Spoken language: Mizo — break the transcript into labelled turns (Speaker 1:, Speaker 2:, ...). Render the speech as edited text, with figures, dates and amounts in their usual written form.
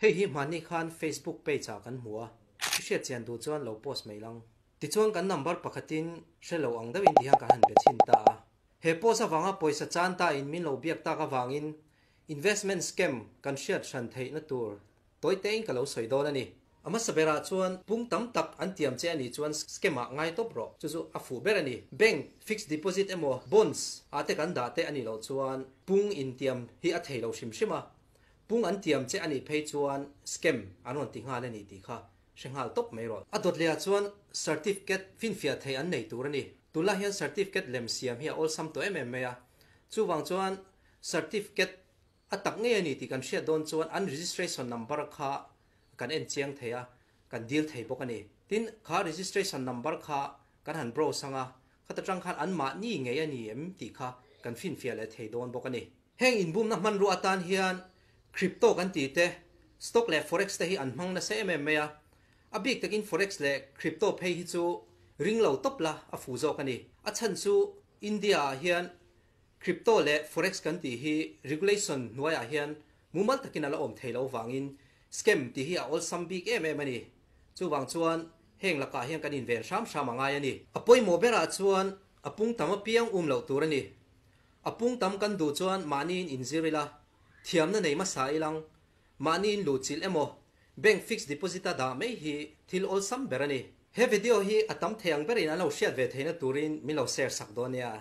Speaker 1: Hei hi hmanni khan Facebook page ah kan hmu a, i hriat chian duh chuan lo post mai lang. Tichuan kan number pakhatin hre lo ang deuhin ti hian kan han be chhin ta a. He post avanga pawisa chan ta in min lo biak tak avangin investment scam kan hriat hran theihna tur tawi tein ka lo sawi dawn a ni. A hmasa berah chuan pung tam tak an tiam che a nih chuan scam ah ngai tawp rawh, chu chu a fuh ber a ni. Bank fixed deposit emaw bonds ah te kan dah te a nih loh chuan pung intiam hi a thei lo hrim hrim a, Pung an tiam che a nih phei chuan scam an rawn ti nghal a ni tih kha hre nghal tawp mai rawh. A dawt lehah chuan certificate finfiah thei an nei tur a ni. Tunlai hian certificate lem siam hi a awlsam tawh em em mai a. Chuvang chuan certificate a tak ngei a ni tih kan hriat dawn chuan an registration number kha kan en chiang thei a, kan dil thei bawk a ni. Tin, kha registration number kha kan han browse ang a, khata tang khan anmahni ngei a ni em tih kha kan finfiah leh thei dawn bawk a ni. Heng inbumna hmanrua atan hian crypto kan tih te, stock leh forex te hi an hmang nasa em em mai a. A bik takin forex leh crypto phei hi chu ring lo tawp la a fu zawk a ni. A chhan chu India ah hian crypto leh forex kan tih hi regulation hnuaiah hian mumal takin a la awm thei lo vangin scam tih hi a awlsam bik em em a ni. Chuvang chuan heng lakah hian kan inven hram hram a ngai a ni. A pawimawh berah chuan a pung tam apiang um loh tur a ni. A pung tam kan duh chuan mahniin inzir ila, thiamna nei hmasa ilang, mahniin luhchilh emaw, bank fixed deposit a dah mai hi thil awlsam ber a ni. He video hi a tam thei ang berin an lo hriat ve theihna turin min lo share sak dawn nia.